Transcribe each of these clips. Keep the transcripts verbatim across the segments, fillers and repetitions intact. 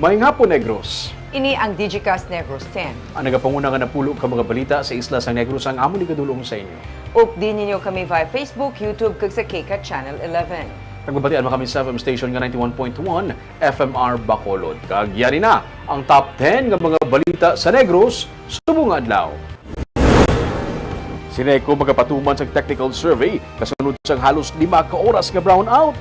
Maayong hapon, Negros. Ini ang Digicast Negros ten. Ang nagapanguna nga napulo ka mga balita sa isla sang Negros ang amon igadul-ong sa inyo. Updi ninyo kami via Facebook, YouTube, kag sa K CAT Channel eleven. Nagbabatian man kami sa F M station nga ninety-one point one F M R Bacolod. Kag yari na ang top ten nga mga balita sa Negros subong nga adlaw. Si NECO magapatuman sang technical survey kasunod sang halos lima ka oras nga brownout.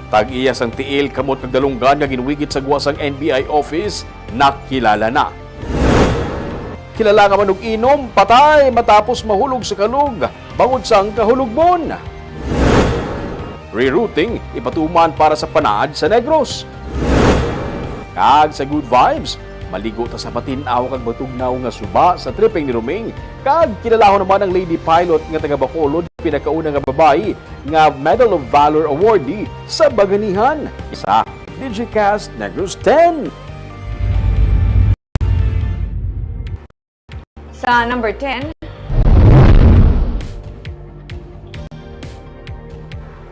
Tag-iya sang tiil, kamot kag dalunggan nga ginwigit sa gwa sang N B I office nakilala na. Kilala nga manug-inom patay matapos mahulog sa kalog bangod sang kahulogbon. Rerouting ipatuman para sa panaad sa Negros. Kag sa good vibes, maligo ta sa matin-aw kag matugnaw nga suba sa tripping ni Roming, kag kilalahon naman ang lady pilot nga taga Bacolod, pinakauna nga babayi nga Medal of Valor awardee sa baganihan. Sa Digicast Negros ten. Sa number ten,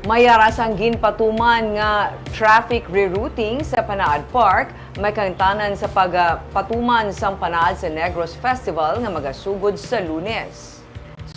may yara sang ginpatuman nga traffic rerouting sa Panaad Park, may kaangtanan sa pagpatuman sang Panaad sa Negros Festival nga magasugod sa Lunes.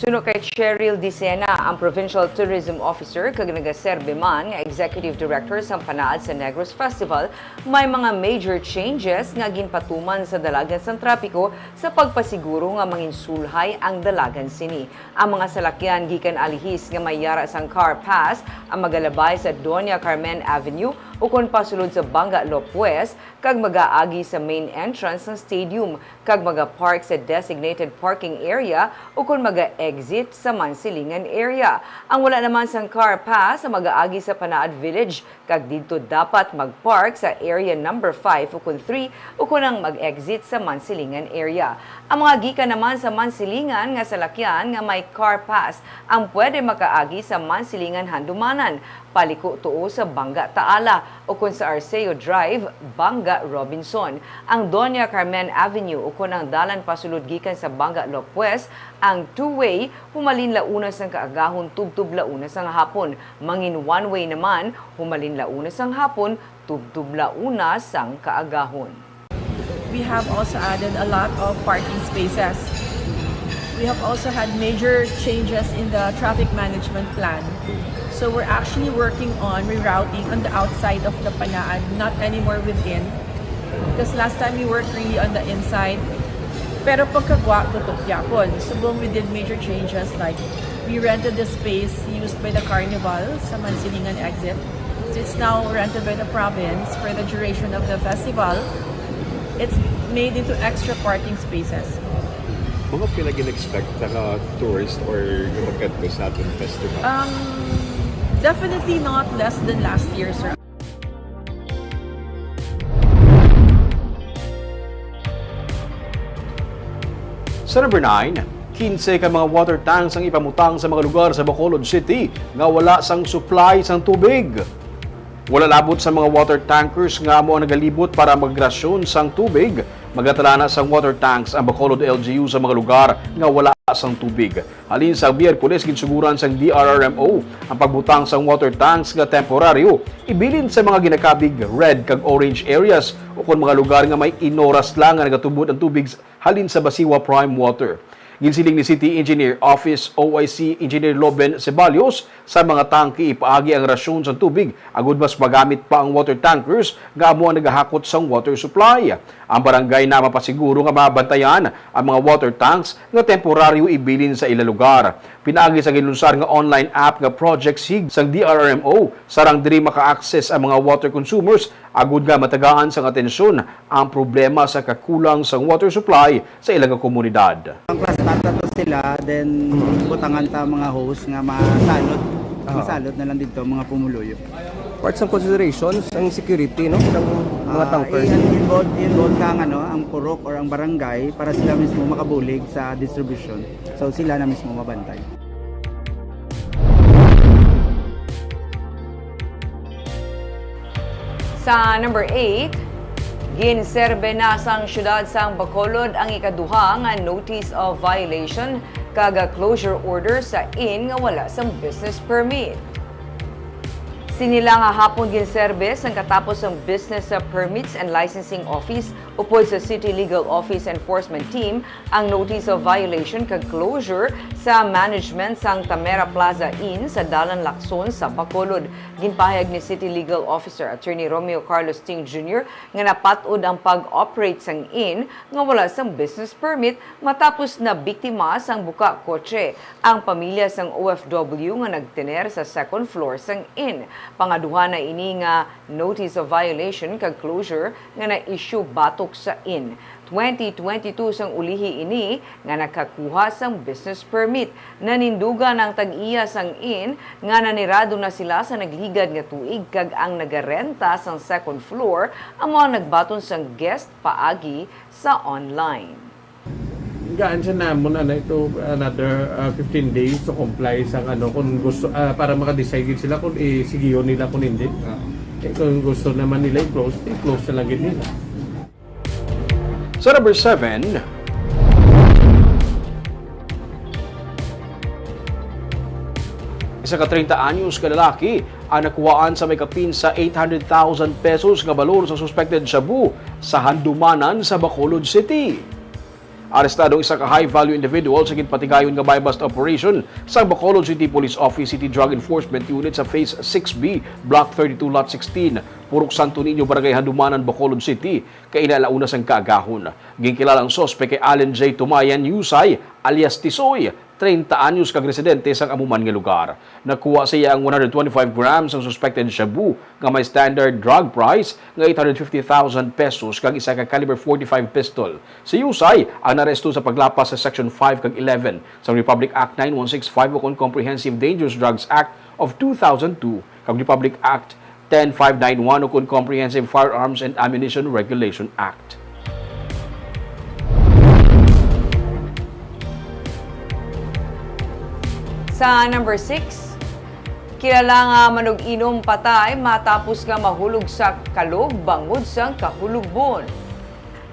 Suno kay Cheryl Dicena, ang Provincial Tourism Officer kag nagaserbi man nga Executive Director sang Panaad sa Negros Festival, may mga major changes nga ginpatuman sa dalagan sang trapiko sa pagpasiguro nga manginsulhay ang dalagan sini. Ang mga salakyan gikan Alihis nga may yara sang car pass ang magalabay sa Doña Carmen Avenue ukon pasulod sa Banga Lop West kag magaagi sa main entrance sang stadium kag magapark sa designated parking area ukon maga-exit sa Mansilingan area. Ang wala naman sang car pass magaagi sa Panaad Village kag didto dapat mag-park sa area number five ukon three ukon ang mag-exit sa Mansilingan area. Ang mga gikan naman sa Mansilingan nga salakyan nga may car pass ang pwede makaagi sa Mansilingan Handumanan, paliko tuo sa Banga Taala, ukon sa Arceo Drive, Banga Robinson. Ang Doña Carmen Avenue ukon ang dalan pasulod gikan sa Banga Lop West, ang two-way, humalin la una sang kaagahon tubtob la una sang hapon. Mangin one-way naman, humalin la una sang hapon tubtob la una sang kaagahon. We have also added a lot of parking spaces. We have also had major changes in the traffic management plan. So we're actually working on rerouting on the outside of the Panaad, not anymore within. Because last time we worked really on the inside. Pero pagkagwa, gutok gyapon. Subong we did major changes, like we rented the space used by the carnival sa Mansilingan exit. So it's now rented by the province for the duration of the festival. It's made into extra parking spaces. Mga pila gin-expect nga tourist or nga magkadto sa aton festival? Um, definitely not less than last year, sir. Sa number nine, kinse ka mga water tanks ang ipamutang sa mga lugar sa Bacolod City nga wala sang supply sang tubig. Wala labot sa mga water tankers nga amo ang nagalibot para magrasyon sang tubig. Magatalana sang water tanks ang Bacolod L G U sa mga lugar nga wala sang tubig. Halin sa Miyerkules, ginsuguran sang D R R M O ang pagbutang sang water tanks nga temporaryo ibilin sa mga ginakabig red kag orange areas ukon mga lugar nga may inoras lang nga nagatubod ang tubig halin sa Basiwa Prime Water. Ginsiling ni City Engineer Office O I C Engineer Loben Ceballos, sa mga tangke ipaagi ang rasyon sa tubig agud mas magamit pa ang water tankers nga amo ang nagahakot sang water supply. Ang barangay na mapasiguro nga mabantayan ang mga water tanks nga temporaryo ibilin sa ila lugar. Pinaagi sa ginlunsar nga online app nga Project Sig sang D R R M O, sarang diri maka-access ang mga water consumers agud nga matagaan sang atensyon ang problema sa kakulang sang water supply sa ila nga komunidad. Ang class start na to sila, then butangan ta mga hose nga masalod. Oo. Masalod na lang dito, mga pumuluyo. Part sang considerations ang security, no, ng mga Ah, tankers. i-, involved, involved ang, ano, ang purok or ang barangay para sila mismo makabulig sa distribution. So, sila na mismo mabantay. Sa number eight, ginserbe na sang siyudad sang Bacolod ang ikaduha nga notice of violation kag closure order sa inn nga wala sang business permit. Sini lang nga hapon ginserbe sang katapos sang Business Permits and Licensing Office upod sa City Legal Office Enforcement Team ang notice of violation kag closure sa management sang Tamera Plaza Inn sa Dalan Lacson sa Bacolod. Ginpahayag ni City Legal Officer Attorney Romeo Carlos Ting Junior nga napat-od ang pag-operate sang inn nga wala sang business permit matapos nabiktima sang buka kotse ang pamilya sang O F W nga nagtener sa second floor sang inn. Pangaduha na ini nga notice of violation kag closure nga na-issue batok sa inn. Twenty twenty-two sang ulihi ini nga nakakuha sang business permit. Nanindugan ang tag-iya sang inn nga nanirado na sila sa nagligad nga tuig kag ang nagarenta sang second floor amo ang nagbaton sang guest paagi sa online. Gaan siya namon, ano, ito, another, ah, fifteen days to comply sa, ano, kung gusto, ah, para maka-decide gid sila kung isigihon nila kung hindi. Eh, kung gusto naman nila i-close, i-close na lang gid nila. Sa number seven, isa ka treinta anyos ka lalaki ang nakuhaan sa may kapin sa eight hundred thousand pesos nga balor sa suspected shabu sa Handumanan sa Bacolod City. Arestado ang isa ka high-value individual sa ginpatigayon nga buy-bust operation sang Bacolod City Police Office City Drug Enforcement Unit sa Phase six B, Block thirty-two, Lot sixteen, Purok Santo Niño, Barangay Handumanan, Bacolod City, kaina ala-una sang kaagahon. Ginkilala ang suspek kay Allen J. Tumayan Yusay, alias Tisoy, treinta anyos kag residente sang amo man nga lugar. Nakuha sa iya ang one hundred twenty-five grams sang suspected shabu nga may standard drug price nga eight hundred fifty thousand pesos kag isa ka caliber forty-five pistol. Si Yusay ang naaresto sa paglapas sa Section five kag eleven sang Republic Act nine one six five ukon Comprehensive Dangerous Drugs Act of two thousand two kag Republic Act ten five nine one ukon Comprehensive Firearms and Ammunition Regulation Act. Sa number six, kilala nga manug-inom patay matapos nga mahulog sa kalog bangod sang kahulogbon.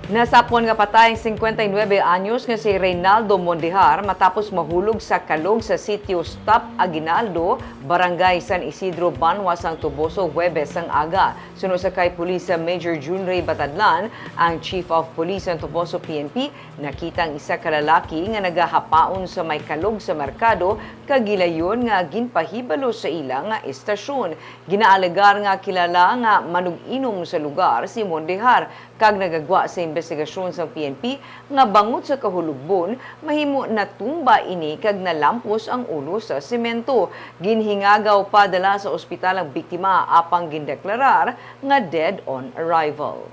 Nasapwan nga patay ang singkwenta y nuebe anyos nga si Reynaldo Mondejar matapos mahulog sa kalog sa sitio Stop Aguinaldo, Barangay San Isidro, banwa sang Toboso, Huwebes sang aga. Suno sa kay Police Major Junrey Batadlan, ang Chief of Police sang Toboso P N P, nakita ang isa ka lalaki nga nagahapaon sa may kalog sa merkado kag gilayon nga ginpahibalo sa ila nga estasyon. Ginaalegar nga kilala nga manug-inom sa lugar si Mondejar kag nagagwa sa imbestigasyon sang P N P nga bangod sa kahulogbon, mahimo natumba ini kag nalampos ang ulo sa semento. Ginhingagaw pa dala sa ospital ang biktima apang gindeklarar nga dead on arrival.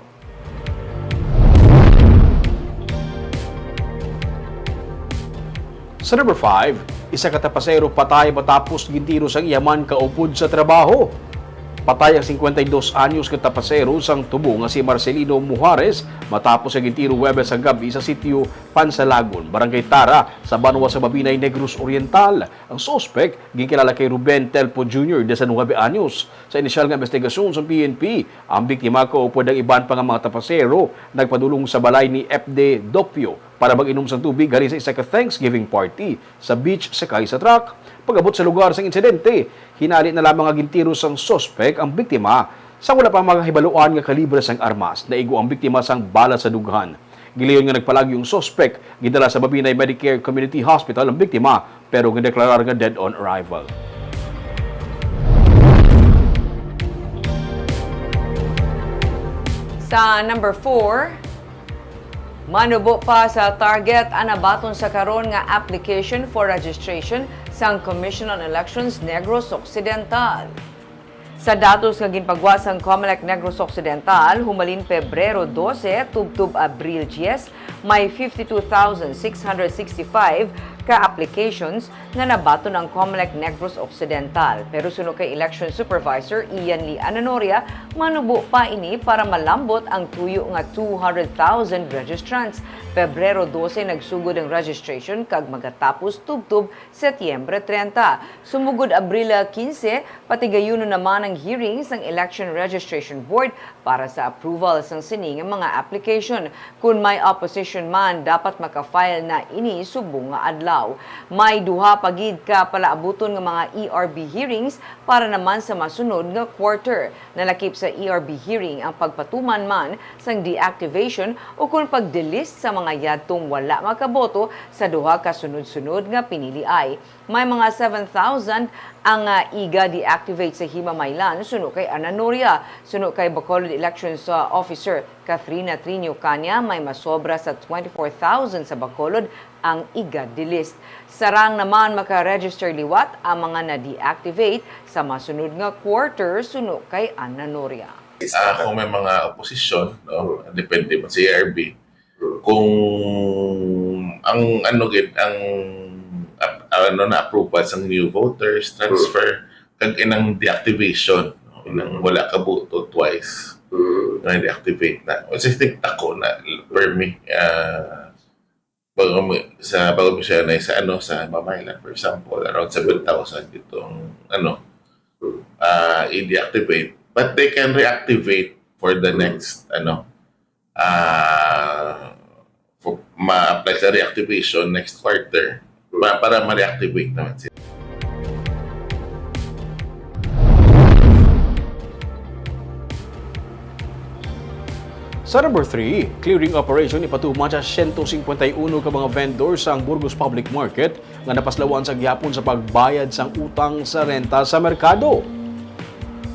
Sa number five, isa ka tapasero patay matapos gintiro sang iya man kaupod sa trabaho. Patay ang singkwenta y dos anyos ka tapasero sang Tubo nga si Marcelino Mujares matapos siya gintiro Huwebes sa gab-i sa sitio Pansalagon, Barangay Tara, sa banwa sa Mabinay, Negros Oriental. Ang suspek ginkilala kay Ruben Telpo Junior, diecinuebe anyos. Sa inisyal nga investigasyon sa P N P, ang biktima kaupod ang iban pa nga mga tapasero nagpadulong sa balay ni F D Dopio para mag-inom sang tubig halin sa isa ka Thanksgiving party sa beach sakay sa truck. Pag-abot sa lugar sang insidente, hinali na lamang nga gintiro sang suspek ang biktima sa wala pa makahibaluan nga kalibre sang armas. Naigo ang biktima sang bala sa dughan. Gilayon nga nagpalagyo ang suspek, gidala sa Mabinay Medicare Community Hospital ang biktima, pero gindeklarar nga dead on arrival. Sa number four, manubo pa sa target ang nabaton sa karon nga application for registration sang Commission on Elections Negros Occidental. Sa datos nga ginpagwa sang Comelec Negros Occidental, humalin Pebrero dose tubtob Abril diyes, may fifty-two thousand six hundred sixty-five ka applications nga nabaton ang Comelec Negros Occidental. Pero suno kay Election Supervisor Ian Lee Ananoria, manubo pa ini para malambot ang tuyo nga two hundred thousand registrants. Pebrero dose nagsugod ang registration kag magatapos tubtob Setyembre treinta. Sumugod Abril quince, patigayunon naman ang hearing sang Election Registration Board para sa approval sang sini nga mga application. Kon may opposition man, dapat maka-file na ini subong nga adlaw. May duha pa gid ka palaabuton nga mga E R B hearings para naman sa masunod nga quarter. Nalakip sa E R B hearing ang pagpatuman man sang deactivation ukon pag-delist sa mga yadtong wala makaboto sa duha ka sunod-sunod nga piniliay. May mga seven thousand ang, ah, iga deactivate sa Himamaylan suno kay Ana Noria. Suno kay Bacolod Elections, ah, Officer Katrina Trinio Kanya, may masobra sa twenty-four thousand sa Bacolod ang iga delist. Sarang naman maka-register liwat ang mga na-deactivate sa masunod nga quarter suno kay Ana Noria. Ah, kung may mga opposition, no, depende man sa E R B. Kung ang ano gid, ang ap-, ano na approval sang new voters, transfer, kag inang deactivation, no, inang wala ka boto twice, nga deactivate na. O sa state ako na, permi, ah, bago mi-, sa bago mi siya na sa, ano, sa Himamaylan, for example, around seven thousand itong, ano, ah, i-deactivate. But they can reactivate for the next, ano, ah, for, ma-apply sa reactivation next quarter pa-, para ma-reactivate naman sila. Sa number three, clearing operation ipatuman sa siyento singkwenta y uno ka mga vendors sang Burgos Public Market nga napaslawan sa gihapon sa pagbayad sang utang sa renta sa merkado.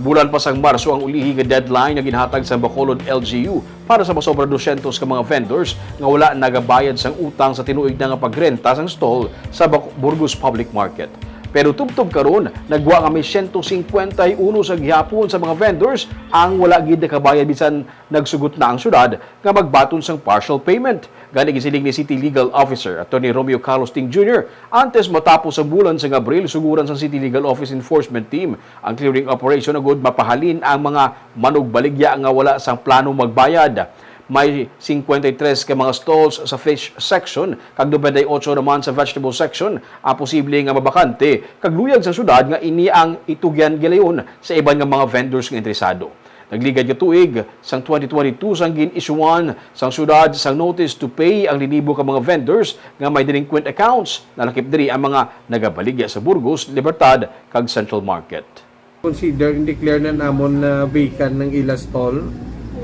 Bulan pa sang Marso ang ulihi nga deadline nga ginhatag sa Bacolod L G U para sa masobra dosyentos ka mga vendors nga wala nagabayad sang utang sa tinuig na nga pagrenta sang stall sa Bac-, Burgos Public Market. Pero tubtob karon, nagwa nga may siyento singkwenta y uno sa gihapon sa mga vendors ang wala gid nakabayad bisan nagsugot na ang syudad nga magbaton sang partial payment. Gani, gisiling ni City Legal Officer Attorney Romeo Carlos Ting Junior, antes matapos ang bulan sang Abril, suguran sang City Legal Office Enforcement Team ang clearing operation agud mapahalin ang mga manugbaligya nga wala sang plano magbayad. May singkwenta y tres ka mga stalls sa fish section kag nobenta y ocho naman sa vegetable section ang posible nga mabakante, kag luyag sa syudad nga ini ang itugyan gilayon sa iban nga mga vendors nga interesado. Nagligad nga tuig, sang twenty twenty-two, sang gin-isyuhan sang syudad sang notice to pay ang linibo ka mga vendors nga may delinquent accounts. Nalakip diri ang mga nagabaligya sa Burgos, Libertad, kag Central Market. Consider, i-declare na namon na vacant ng ila stall.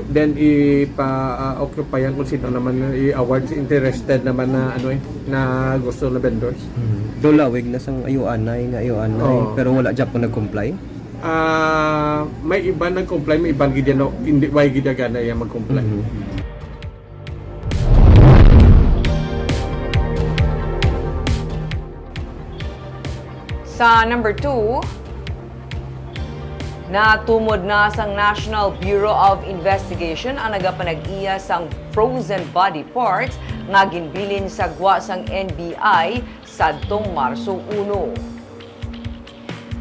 Then, ipa-, ah, occupy ang kung sino naman, i-award sa interested naman na, ano eh, na gusto na vendors. Hmm. Do lawig na sang ayuanay nga ayuanay, Oo. pero wala dyan po nag-comply? Ah, may iban nag-comply, may iban gid yan, no? Hindi, way gid gana yan mag-comply. Mhm. Sa number two, natumod na sang National Bureau of Investigation ang nagapanag-iya sang frozen body parts nga ginbilin sa gwa sang N B I sadtong Marso uno.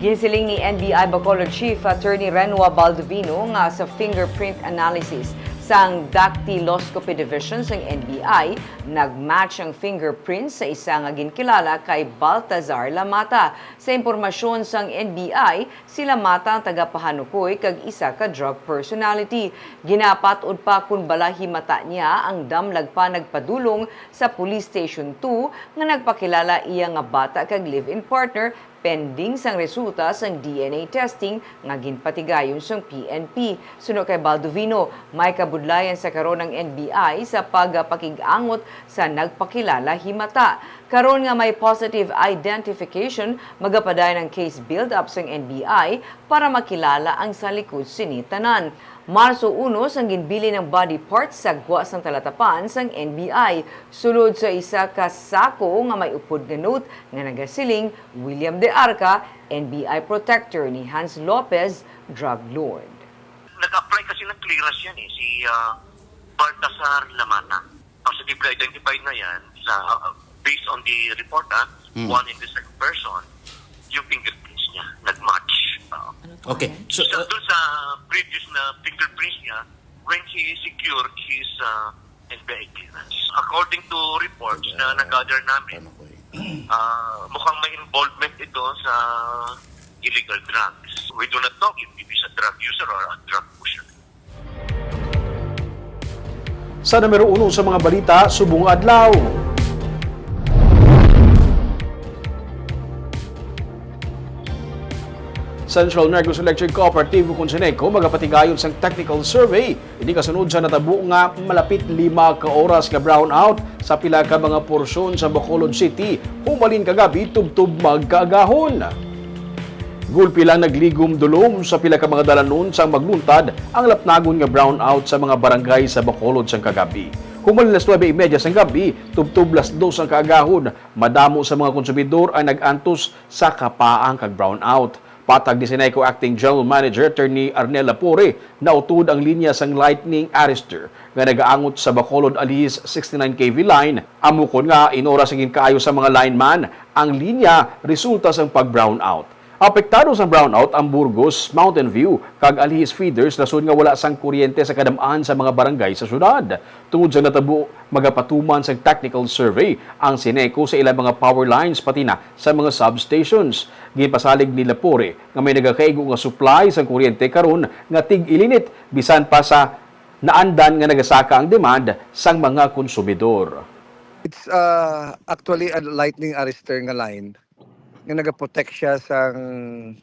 Ginsiling ni N B I Bacolod Chief Attorney Renua Baldovino nga sa fingerprint analysis sang Dactyloscopy Division sang N B I, nag-match ang fingerprints sa isa nga ginkilala kay Baltazar Lamata. Sa impormasyon sang N B I, si Lamata ang tagapahanukoy kag isa ka drug personality. Ginapat-od pa kon bala himata niya ang damlag pa nagpadulong sa Police Station two nga nagpakilala iya nga bata kag live-in partner pending sang resulta sang D N A testing nga ginpatigayon sang P N P. Suno kay Baldovino, may kabudlayan sa karon ang N B I sa pagpakig-angot sa nagpakilala himata. Karon nga may positive identification, magapadayon ang case build-up sang N B I para makilala ang sa likod sini tanan. Marso uno sang ginbilin ang body parts sa gwa sang talatapan sang N B I, sulod sa isa ka sako nga may upod nga note nga nagasiling, "William de Arca, N B I Protector ni Hans Lopez, Drug Lord." Nag-apply kasi ng clearance yan eh, si, ah, Baltasar Lamata. Positively identified na yan sa, ah, based on the report, ah, Hmm. one and the second person, yung fingerprints niya, nag-match. Oo. Okay. So, So, uh, dun sa previous na fingerprints niya, when he secured his, uh, N B I clearance. According to reports na Yeah. nag-gather namin, Ano ko eh? ah, mukhang may involvement ito sa illegal drugs. We do not know if it is a drug user or a drug pusher. Sa numero uno sa mga balita subong adlaw. Central Negros Electric Cooperative ukon Ceneco magapatigayon sang technical survey. Ini kasunod sa natabo nga malapit lima ka oras nga brownout sa pila ka mga porsyon sa Bacolod City humalin kagabi tubtob magkaagahon. Gulpi lang nagligom dulom sa pila ka mga dalanon sang magluntad ang lapnagon nga brownout sa mga barangay sa Bacolod sang kagabi. Humalin las nuebe y media sang gabi tubtob las dos ang kaagahon, madamo sa mga konsumidor ang nag-antos sa kapaang kag brownout. Patag ni Ceneco Acting General Manager Attorney Arnel Lapore, nautod ang linya sang lightning arrester nga nagaangot sa Bacolod Alihis sixty-nine K V line. Amo kon nga in oras nga ginkaayo sa mga lineman ang linya resulta sang pag-brownout. Apektado sang brownout ang Burgos, Mountain View, kag Alihis feeders rason nga wala sang kuryente sa kadam-an sa mga barangay sa syudad. Tungod sa natabo, magapatuman sang technical survey ang Ceneco sa ilang mga power lines pati na sa mga substations. Ginpasalig ni Lapore nga may nagakaigo nga supply sang kuryente karon nga tig-ilinit bisan pa sa naandan nga nagasaka ang demand sang mga konsumidor. It's, uh, actually a lightning arrester nga line nga nagaprotect siya sang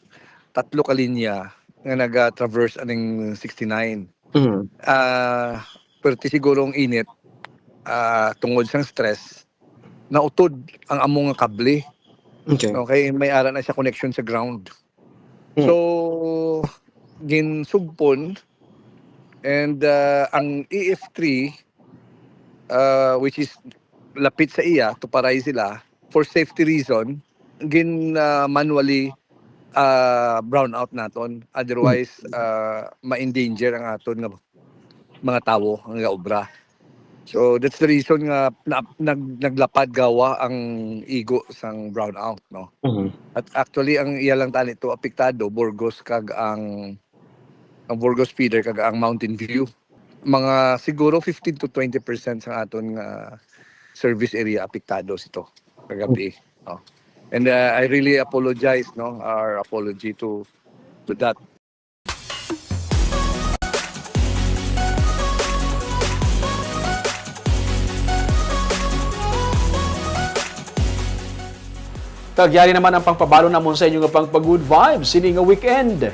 tatlo ka linya nga naga-traverse aning sixty-nine. Mm. Ah, perti siguro ang init, ah, tungod sang stress, nautod ang amo nga kable. Okay. Okay, may ara na siya connection sa ground. Hmm. So, ginsugpon, and, ah, ang E F three, ah, which is lapit sa iya, tuparay sila, for safety reason, gin, ah, manually, ah, brown out naton. Otherwise, Hmm. ah, ma-endanger ang aton nga mga tawo nga gaobra. So, that's the reason nga na-, nag-, naglapad gawa ang igo sang brownout, no? Mhm. At actually, ang iya lang tani to apektado, Burgos kag ang, ang Burgos feeder kag ang Mountain View. Mga siguro fifteen to twenty percent sa aton nga service area apektado sito kagabi, no? And, uh, I really apologize, no? Our apology to, to that. Kag yari naman ang pangpabalo namon sa inyo nga pangpa-good vibes sini nga weekend.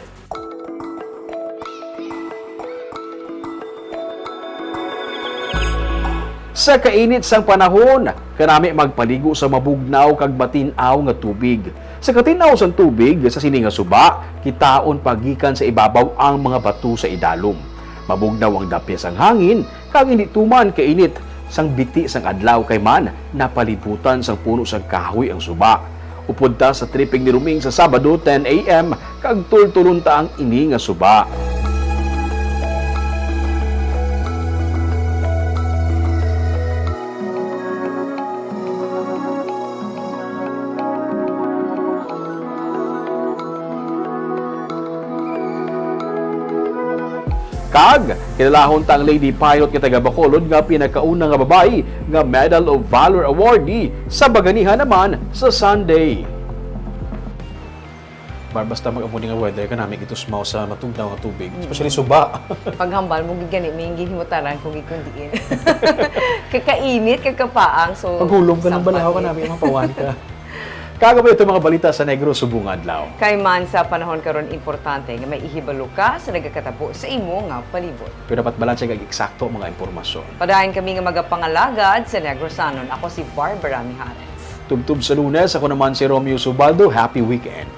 Sa kainit sang panahon, kanami magpaligo sa mabugnaw kag matin-aw nga tubig. Sa katin-aw sang tubig sa sini nga suba, kitaon pa gikan sa ibabaw ang mga bato sa idalom. Mabugnaw ang dapya sang hangin, kag indi tuman kainit sang biti sang adlaw kay man napalibutan sang puno sang kahoy ang suba. Upod ta sa tripping ni Ruming sa Sabado, ten A M, kag tultulon ta ang ini nga suba. Kag kilalahon ta ang lady pilot nga taga Bacolod nga pinakauna nga babayi nga Medal of Valor awardee sa baganihan naman sa Sunday. Bar, basta mag-amo ni nga weather, kanami gitusmaw sa matugnaw nga tubig, Mm. especially suba. Paghambal mo gid gani, may ginhimutaran ko gid kung diin. Kakainit, kakapaang, so, Paghulom ka ng sampat balahaw, eh. Kanami, mapawan ka. Kag amo ito mga balita sa Negros subong adlaw. Kay man sa panahon karon, importante nga may ihibalo ka sa nagakatabo sa imo nga palibot. Pero dapat balanse kag eksakto ang mga impormasyon. Padayon kami nga magapangalagad sa Negrosanon. Ako si Barbara Mijares. Tubtob sa Lunes, ako naman si Romeo Subaldo. Happy weekend.